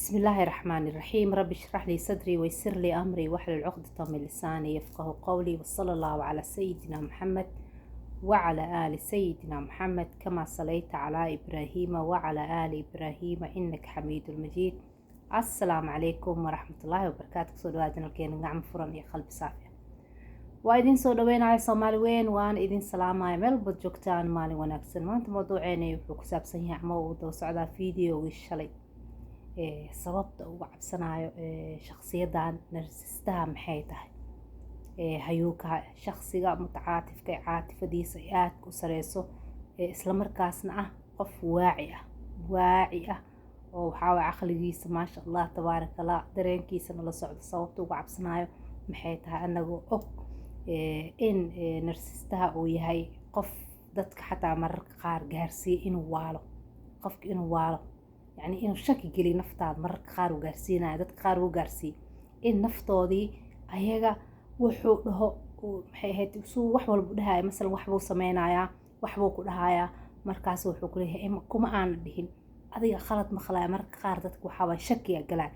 بسم الله الرحمن الرحيم. رب اشرح لي صدري ويسر لي أمري واحلل عقدة من لساني يفقه قولي، وصلى الله على سيدنا محمد وعلى آل سيدنا محمد كما صليت على إبراهيم وعلى آل إبراهيم إنك حميد المجيد. السلام عليكم ورحمة الله وبركاته. Kusoo dhawaada nalkeena gacmo furan iyo qalbi saafi ah. Waa idin soo dhaweynaya Soomaali weyn, waan idin salaamaya meel walbaad joogtaan. Maalin wanaagsan. Maanta mawduuceena wuxuu ku saabsan yahay ama uu daba socdaa videogii shalay, sababta uga cabsanayo shakhsiyadan narsistaha maxay tahay, hayuuka shakhsiga mutacaatifka ee caatifadiisa ay aadka u sareyso, islamarkaasna ah qof waaci ah, waaci ah oo waxaa waye caqligiisa maasha Allah tabaaraka Allah, dareenkiisana la socdo. Sababta uga cabsanayo maxay tahay, anagoo og in narsistaha uu yahay qof dadka xataa mararka qaar gaarsiiya inuu waalo qofka, inuu waalo, yacni inuu shaki geliyo naftaada. Mararka qaar uu gaarsiinayo, dadka qaar uu gaarsiiyo in naftoodii ayaga wuxuu dhaho, maxay ahayd, suu wax walba dhahayo. Masalan, waxbuu sameynayaa, waxbuu ku dhahayaa, markaas wuxuu ku leeyahay kuma aana dhihin, adiga khalad maqlaya. Mararka qaar dadka waxaa waay shakiyaa galaa,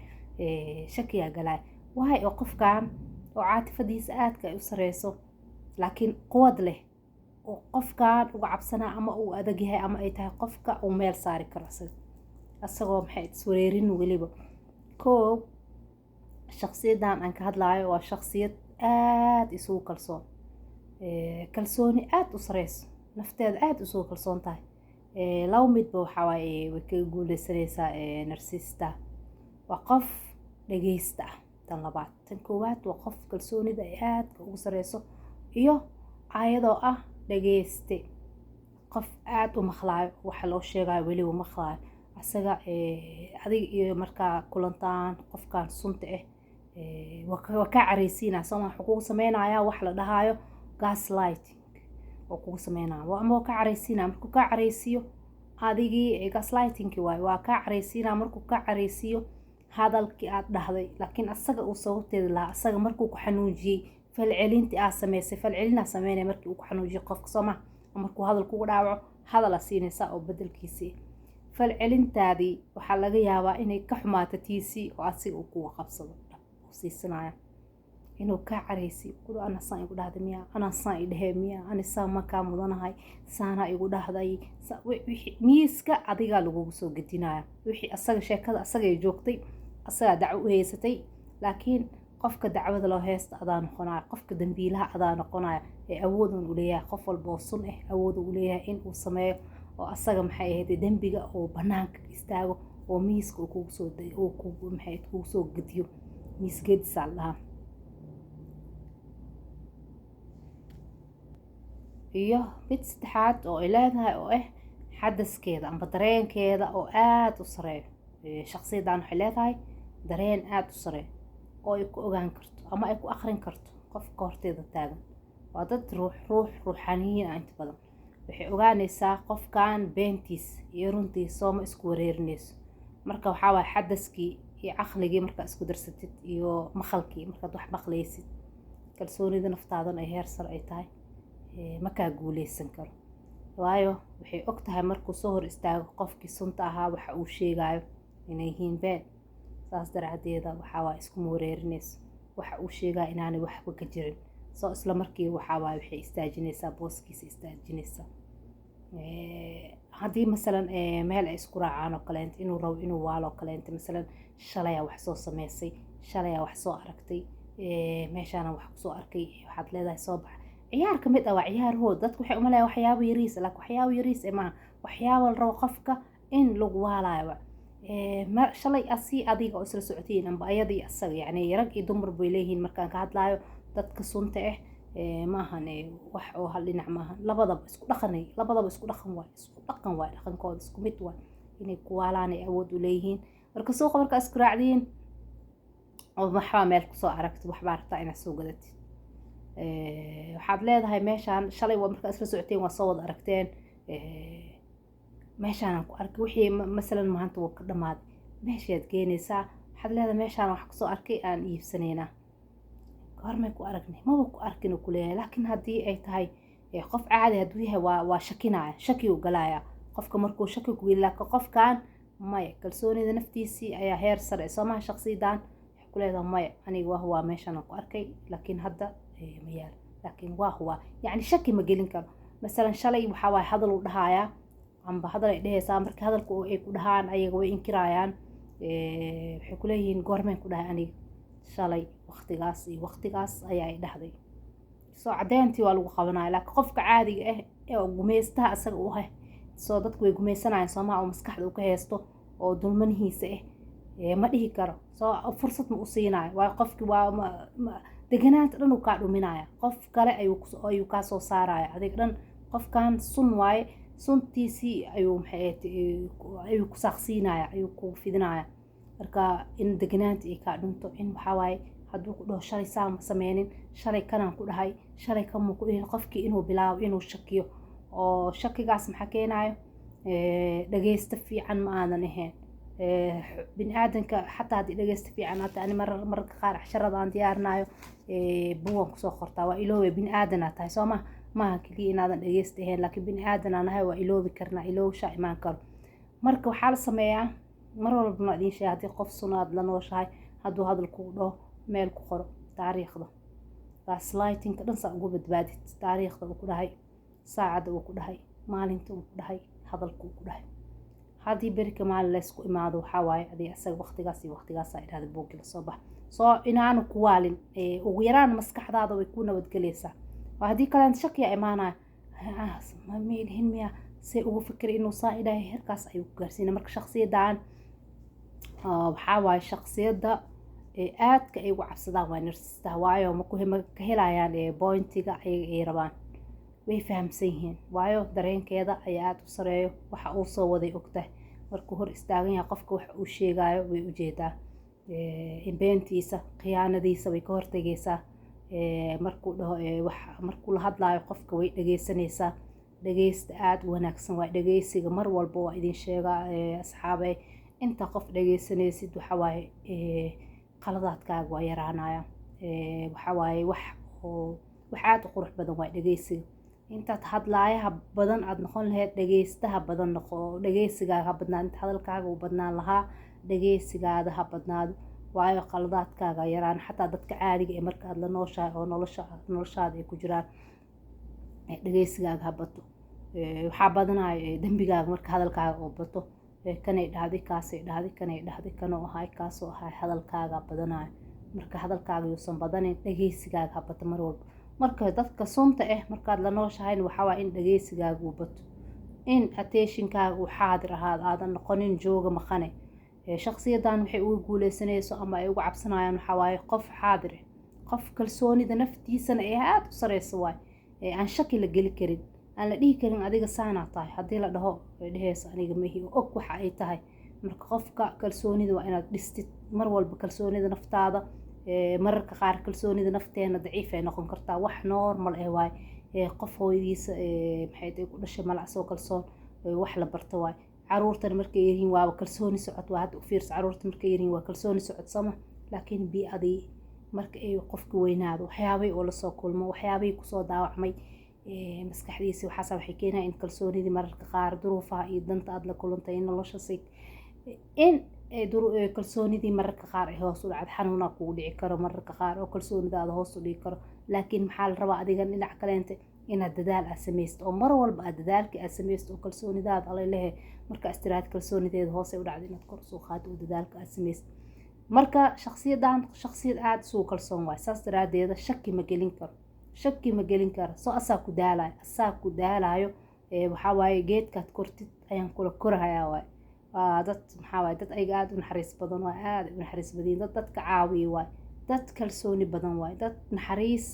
shakiyaa galaa waay, oo qofkan oo caatifadiisa aadka ay u sareyso laakiin quwad leh oo qofkan uga cabsanaa ama uu adag yahay ama ay tahay qofka uu meel saari karo isaga, asagoo maxay iswareerin weliba. Koow, shakhsiyadan aan ka hadlaayo waa shakhsiyad aada isugu kalsoon, kalsooni aada u sareyso, nafteeda aada isugu kalsoon tahay. Laba midba waxaa waaye way kaga guuleysanaysaa narsista. Waa qof dhageysta ah. Tan labaad, tan koowaad waa qof kalsoonida ay aadka ugu sareyso iyo ayadoo ah dhageyste, qof aada u maqlaayo waxa loo sheegayo, weliba maqlaayo asaga. Adiga iyo markaa kulantaan qofkan sunta ah, waa kaa careysiinaya sooma. Wuxuu kugu sameynayaa wax la dhahaayo gaslighting oo kugu sameynaya, ama waa kaa careysiinaya. Markuu kaa careysiiyo adigii, gaslightingki waayo, waa kaa careysiinaya. Markuu kaa careysiiyo hadalkii aad dhahday laakiin asaga uu sababteeda lahaa, asaga markuu ku xanuujiyey, falcelintii aad sameysay, falcelinaa sameynaya markii uu ku xanuujiyo qofka sooma, markuu hadal kugu dhaawaco, hadala siinaysaa oo bedelkiisii. Falcelintaadii waxaa laga yaabaa inay ka xumaato tiisii oo asiga uu kuga qabsado, dhab uu siisanaya inuu kaa careysiyo, kudu ana saan igu dhahday miya, anaa saan i dhehee miya, ani saan ma kaa mudanahay, saanaa igu dhahday. Wixii miiska adigaa lagugu soo gedinaya, wixii asaga sheekada asagay joogtay, asagaa dacwo u haysatay, laakiin qofka dacwada loo heysta adaa noqonaya, qofka dambiilaha adaa noqonaya. Ee awoodan u leeyahay qof walba oo sun ah, awood u leeyahay in uu sameeyo oo asaga maxay ahayd dembiga oo banaanka istaago oo miiska uu kugu soo uu kugu maxay kugu soo gediyo. Miis gedisaa la dhahaa. Iyo mid saddexaad oo ay leedahay oo ah xadaskeeda amba dareenkeeda oo aada u sareeyo. Shakhsiyadan waxay leedahay dareen aada u sareeyo oo ay ku ogaan karto ama ay ku aqrin karto qofka horteeda taagan. Waa dad ruux ruux ruuxaaniyiin ah inta badan. Waxay ogaanaysaa qofkan beentiis iyo runtiis, sooma isku wareerinayso. Marka waxaa waaya xadaskii iyo caqligii markaa isku darsatid iyo maqalkii, markaad wax maqlaysid, kalsoonida naftaadan ay heer sare ay tahay, ma kaa guuleysan karo, waayo waxay og tahay markuu soo hor istaago qofkii sunta ahaa waxa uu sheegayo inay yihiin been. Saas daraadeeda waxaa waaya iskuma wareerinayso waxa uu sheegaya inaanay waxba ka jirin. Soo isla markii waxaa waaya waxay istaajinaysaa booskiisa, istaajinaysaa. Haddii masalan meel ay isku raacaan oo kaleento, inuu rabo inuu waalo oo kaleento, masalan shalayaa wax soo sameysay, shalayaa wax soo aragtay, meeshaana wax kusoo arkay, waxaad leedahay soo bax. Ciyaar ka mid ah waa ciyaarahooda. Dadku waxay umaleeyaa waxyaabo yariis, laakiin waxyaabo yariis maaha, waxyaabo la rabo qofka in lagu waalayo. Shalay asii adiga oo isla socotiin amba ayada iyo asaga, yacni rag iyo dumar bay leeyihiin. Markaan ka hadlaayo dadka sunta ah, maahan wax oo hal dhinac maahan, labadaba isku dhaqanay, labadaba isku dhaqan waay, isku dhaqan waay, dhaqankooda isku mid waay, inay ku waalaan ay awood u leeyihiin. Marka suuqa markaa isku raacdiin oo waxbaa meel kusoo aragtid, waxbaa rabtaa inaad soo gadatid, waxaad leedahay meeshaan shalay waa markaa isla socoteen, waa soo wada aragteen, meeshaanaan ku arkay wixii masalan maanta wuu ka dhamaaday, meeshaad geenaysaa, waxaad leedahay meeshaan wax kusoo arkay aan iibsanaynaa. Hormay ku aragnay, maba ku arkin uu kuleeyahay. Laakiin haddii ay tahay qof caadi hadduu yahay, waa shakinaya, shaki uu galaya qofka markuu shaki ku geli. Laakiin qofkan Maya, kalsoonida naftiisii ayaa heer sare soomaha. Shaksiyadan waxay ku leedahay, "Maya, aniga waa huwaa meeshan aan ku arkay, laakiin hadda ma yaalo, laakiin waa huwaa." Yacni shaki ma gelin karo. Masalan, shalay waxaa waaye hadal uu dhahayaa amba hadal ay dhehaysaa. Marka hadalka ay ku dhahaan, ayaga way inkiraayaan. Waxay kuleeyihiin, "Goormeen ku dhahay aniga? Shalay waqtigaas iyo waqtigaas ayaa ay dhahday." Soo caddeyntii waa lagu qabanaya. Laakiin qofka caadiga ah ee gumeystaha asaga u ah, soo dadku way gumeysanayaan soomaha, oo maskaxda uu ka haysto oo dulmanihiisa ah, ma dhihi karo. Soo fursad ma u siinayo, waayo qofki waa deganaanta dhan uu kaa dhuminaya. Qof kale ayuu kaa soo saaraya adiga dhan. Qofkan sun waaye, suntiisii ayuu, maxay, ayuu ku saaqsiinaya, ayuu ku fidinaya. Marka in deganaanta ay kaa dhunto, in waxaa waaye hadduu ku dhaho, "Shalay saa ma sameynin, shalay kanaan ku dhahay," shalay kamuu ku dhihin, qofkii inuu bilaabo inuu shakiyo. Oo shakigaas maxaa keenayo? Dhageysta fiican ma aadan ahayn. Bini aadanka xataa haddii dhageysta fiican hata, ani marar mararka qaar casharada aan diyaarinayo buugan kusoo qortaa, waa iloobe. Bini aadanaa tahay soo ma maaha keliya inaadan dhageysta ahayn, laakiin bini aadanaa nahay, waa iloobi karnaa, iloowshaa imaan karo. Marka waxaa la sameeyaa, mar walba ma idiin sheega, haddii qof sunaad la nooshahay, hadduu hadal kugu dhaho, meel ku qoro taariikhda. Gaslightingka dhan saa ugu badbaadid: taariikhda uu ku dhahay, saacadda uu ku dhahay, maalinta uu ku dhahay, hadalka uu ku dhahay. Haddii berika maalin laysku imaado, waxaa waaye adii asaga waqtigaas iyo waqtigaas idhahda, buuggi lasoo bax. Soo inaanu ku waalin, ugu yaraan maskaxdaada way ku nabadgeleysaa. Waa haddii kaleent shakiya imaanaya, miilhin miya, see ugu fikray inuu saa idhahay? Heerkaas ayuu ku gaarsiina. Marka shaksiyadan waxaa waaye shaksiyadda aadka ay ugu cabsadaan waa narcissist-aha. Waayo, ma ka helayaan pointiga ayaga ay rabaan. Way fahamsan yihiin, waayo dareenkeeda ayaa aada u sareeyo. Waxa uu soo waday ogtahay. Markuu hor istaagan yahay qofka, waxa uu sheegayo way ujeedaa. Beentiisa, khiyaanadiisa way ka hortegeysaa. Markuu dhaho wax, markuu la hadlaayo qofka, way dhegeysanaysaa. Dhegeysta aada u wanaagsan waa dhegeysiga. Mar walba waa idin sheegaa, asxaabey, inta qof dhegeysanaysid, waxa waaye qaladaadkaaga waa yaraanaya. Waxa waaye wax oo wax aada u qurux badan waa dhegeysiga. Intaad hadlaayaha badan aada noqon lahayd, dhegeystaha badan noqo oo dhegeysigaaga ha badnaado. Inta hadalkaaga uu badnaan lahaa, dhegeysigaada ha badnaado, waayo qaladaadkaaga yaraan. Xataa dadka caadiga ee marka aada la nooshahay oo nolosha noloshaada ay ku jiraan, dhegeysigaaga ha bato. Waxaa badanaya dembigaaga marka hadalkaaga oo bato. Kanay dhahday, kaasay dhahday, kanay dhahday, kanoo ahay, kaasoo ahay, hadalkaaga badanayo. Marka hadalkaaga yuusan badanin, dhegeysigaaga ha bato mar walba. Marka dadka sunta ah markaad la nooshahayna, waxaa waaya in dhegeysigaaga uu bato, in attentionkaaga uu xaadir ahaado, aadan noqonin jooga maqane. Shaksiyadan waxay uga guuleysanayso ama ay uga cabsanayaan, waxaa waaye qof xaadir ah, qof kalsoonida naftiisana ay aada u sareyso waay, aan shaki la geli karin, aan la dhihi karin, "Adiga saanaa tahay." Haddii la dhaho, ay dhehayso, "Aniga mahi," oo og waxa ay tahay. Marka qofka kalsoonida waa inaad dhistid mar walba, kalsoonida naftaada. Mararka qaar kalsoonida nafteena daciif ay noqon kartaa, wax normal eh waay. Qof hooyadiisa, maxay tahay, ku dhashay malacasoo kalsoon, wax la barto waay. Caruurtana markay yaryihiin waaba kalsooni socod waa. Hadda u fiirsa, caruurta markay yaryihiin waa kalsooni socod sama, laakiin bii-adii marka ay qofka weynaado, waxyaabay oo lasoo kulmo, waxyaabay kusoo daawacmay maskaxdiisa, waxaasa waxay keenaya in kalsoonidii mararka qaar, duruufaha iyo danta aada la kulantay nolosha, in kalsoonidii mararka qaar ay hoos u dhacdo. Xanuunaa kugu dhici karo mararka qaar oo kalsoonidaada hoos u dhigi karo. Laakiin maxaa la rabaa adiga dhinac kaleente? Inaad dadaal aad samaysto, oo mar walba aad dadaalka aad samaysto, oo kalsoonidaada alalehe marka istiraad kalsoonideeda hoos ay u dhacdo, inaad kor usoo qaado oo dadaalka aad samaysto. Marka shaksiyadan shaksiyad aada isugu kalsoon waay. Saas daraadeeda shaki ma gelin karo, shaki ma gelin karo. Soo asaa ku daalayo, asaa ku daalayo. Waxaa waaye, "Geedkaad kortid ayaan kula korahayaa" waay. Waa dad, maxaa waaye, dad ayaga aada u naxariis badan waay, aada u naxariis badan. Dad dadka caawiya waay, dad kalsooni badan waay, dad naxariis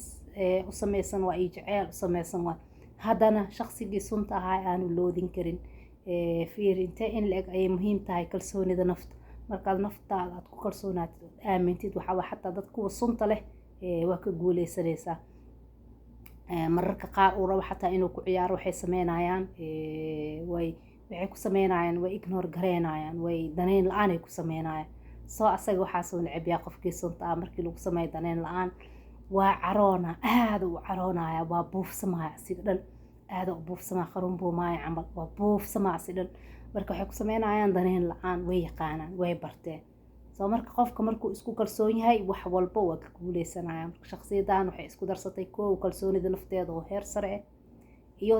u sameysan waay iyo jaceyl u sameysan waay. Haddana shaqsigii sunta ahaa aanu loodin karin. Fiir intee in la eg ayay muhiim tahay kalsoonida nafta. Markaad naftaada aad ku kalsoonaatid ood aamintid, waxaa waay xataa dad kuwa sunta leh waa ka guuleysanaysaa. Mararka qaar uu rabo xataa inuu ku ciyaaro, waxay sameynayaan, way waxay ku sameynayaan, way ignore gareynayaan, way daneyn la-aan ay ku sameynayaan. Soo asaga waxaasuu neceb yahay. Qofkii sunta ah markii lagu sameeyo daneyn la-aan, waa caroona, aada u caroonaya, waa buufsamaya asiga dhan, aada u buufsamaa, qarun buumaaya camal, waa buufsamaa asi dhan. Marka waxay ku sameynayaan dareen la-aan, way yaqaanaan, way barteen. Soo marka qofka markuu isku kalsoon yahay, wax walba waa ka guuleysanaya. Marka shakhsiyadan waxay isku darsatay, koow, kalsoonida nafteeda oo heer sare ah iyo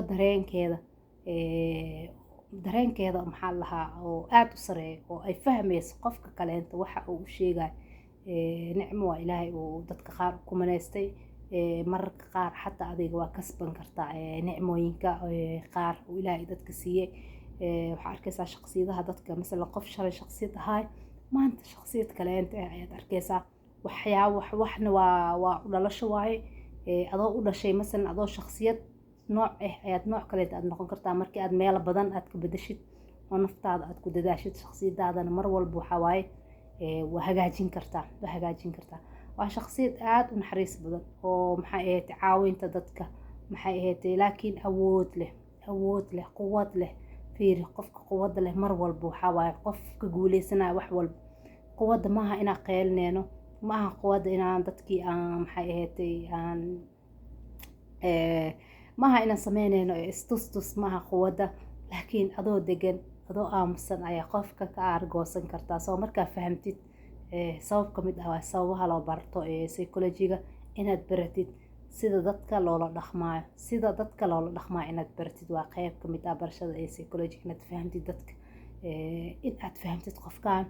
dareenkeeda, maxaa la lahaa, oo aada u sareeya, oo ay fahmayso qofka kaleenta waxa uu u sheegayo. Nicmo waa Ilaahay uu dadka qaar ku manaystay. Mararka qaar xataa adiga waa kasban kartaa nicmooyinka qaar uu Ilaahay dadka siiyey. Waxaa arkaysaa shaqsiyadaha dadka, masalan qof shalay shaqsiyad ahaay, maanta shaqsiyad kaleenta ah ayaad arkaysaa. Waxyaabo waxna waa u dhalasho waaye. Adoo u dhashay, masalan adoo shaqsiyad nooc ah ayaad nooc kaleeta aad noqon kartaa markii aad meelo badan aad ka bedeshid oo naftaada aad ku dadaashid. Shaqsiyadaadana mar walba waxaa waaye waa hagaajin kartaa, waa hagaajin kartaa. Waa shaqsiyad aada u naxariis badan oo, maxay ahayd, caawinta dadka, maxay ahayd, laakiin awood leh, awood leh, quwad leh. Fiiri, qofka quwadda leh mar walba waxaa waaye qof ka guuleysanaya wax walba. Quwadda maaha inaan qeylineyno, maaha quwadda inaan dadkii aan, maxay ahayd, aan maaha inaan sameyneyno istustus, maaha quwadda, laakiin adoo degan, adoo aamusan ayaa qofka ka aargoosan kartaa. Soo markaa fahamtid, sabab ka mid ah waa sababaha loo barto psychology-ga, inaad baratid sida dadka loola dhaqmaayo. Sida dadka loola dhaqmaayo inaad baratid waa qeyb ka mid ah barashada ee psychology, inaad fahamtid dadka, in aad fahamtid qofkan.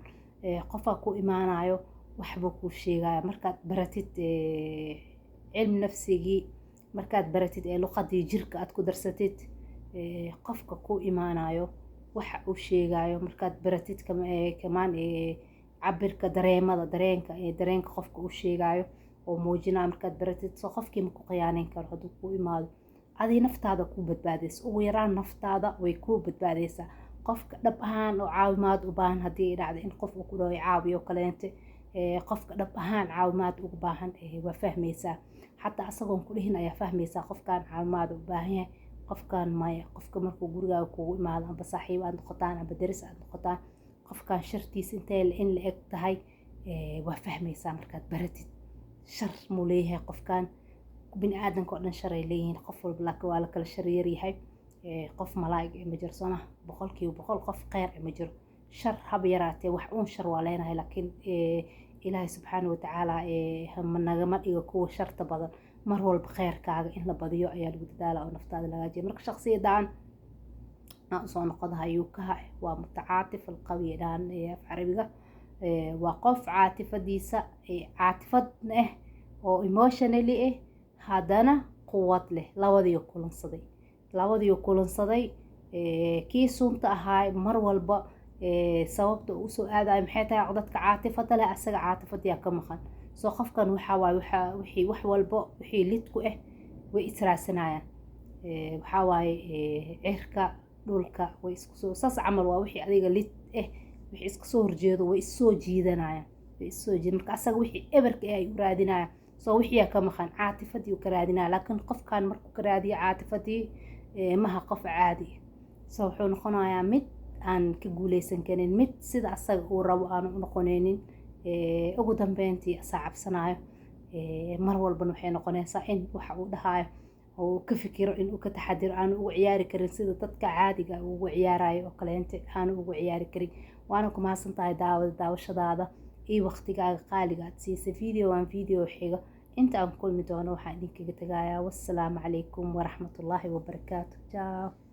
Qofaa ku imaanayo, waxbuu kuu sheegaya. Markaad baratid cilmi nafsigii, markaad baratid ee luqadii jirka aad ku darsatid, qofka ku imaanayo waxa uu sheegayo markaad baratid, kamaan cabirka dareemada, dareenka, ee dareenka qofka uu sheegayo oo muujinayo markaad baratid, soo qofkii ma ku khiyaaneyn karo hadduu kuu imaado. Adii naftaada kuu badbaadaysa, ugu yaraan naftaada way kuu badbaadaysaa. Qofka dhab ahaan oo caawimaad u baahan, haddii ay dhacdo in qof uu ku dhaho caawiyo kaleente, qofka dhab ahaan caawimaad ugu baahan waa fahmaysaa. Xataa asagoon ku dhihin ayaa fahmaysaa qofkan caawimaad u baahan yahay, qofkan maya. Qofka markuu gurigaaga kugu imaado, amba saaxiib aad noqotaan amba deris aad noqotaan, qofkan shartiisa intay in la eg tahay waa fahmaysaa markaad baratid. Shar muu leeyahay qofkan? Bini aadanka oo dhan sharay leeyihiin, qof walba, laakiin waa la kala shar yaryahay. Qof malaa'ig ma jiro, sooma? 100% qof kheyr ma jiro. Shar haba yaraatee, wax uun shar waa leenahay, laakiin Ilaahay subxaana watacaala nagama dhigo kuwa sharta badan. Mar walba kheyrkaaga in la badiyo ayaa lagu dadaala oo naftaada laga hagaajiyo. Marka shakhsiyadan aan usoo noqodaha, yuukaha waa mutacaatif alqawi dhahan af Carabiga. Waa qof caatifadiisa caatifad ah oo emotionally ah, haddana quwad leh. Labadiyo kulansaday, labadiyo kulansaday. Kii sunta ahaa mar walba sababta uu usoo aadayo maxay tahay? Dadka caatifada leh, asaga caatifadiyaa ka maqan. Soo qofkan waxaa waaye waxa wixii wax walba wixii lid ku ah way israadsanayaan. Waxaa waaye cirka dhulka way isku soo saas camal, waa wixii adiga lid ah, wixii iska soo horjeedo way issoo jiidanayaan, way issoo jiidan. Marka asaga wixii eberka ah ay u raadinayaan, soo wixiyaa ka maqan caatifadii uu ka raadinaya. Laakiin qofkan markuu ka raadiyo caatifadii, maha qof caadi ah. So wuxuu noqonayaa mid aan ka guuleysan karin, mid sida asaga uu rabo aanu u noqonaynin. Ugu dambeyntii asaa cabsanayo. Mar walbana waxay noqonaysaa in waxa uu dhahayo oo ka fikiro, in uu ka taxadiro, aanu ugu ciyaari karin sida dadka caadiga ugu ciyaarayo oo kaleente aanu ugu ciyaari karin. Waana ku mahadsan tahay daawashadaada iyo waqtigaaga qaaliga aad siisay. Video aan video xiga inta aan kulmi doono, waxaan idinkaga tagayaa wassalaamu calaykum waraxmatullaahi wabarakaatu. Ciao.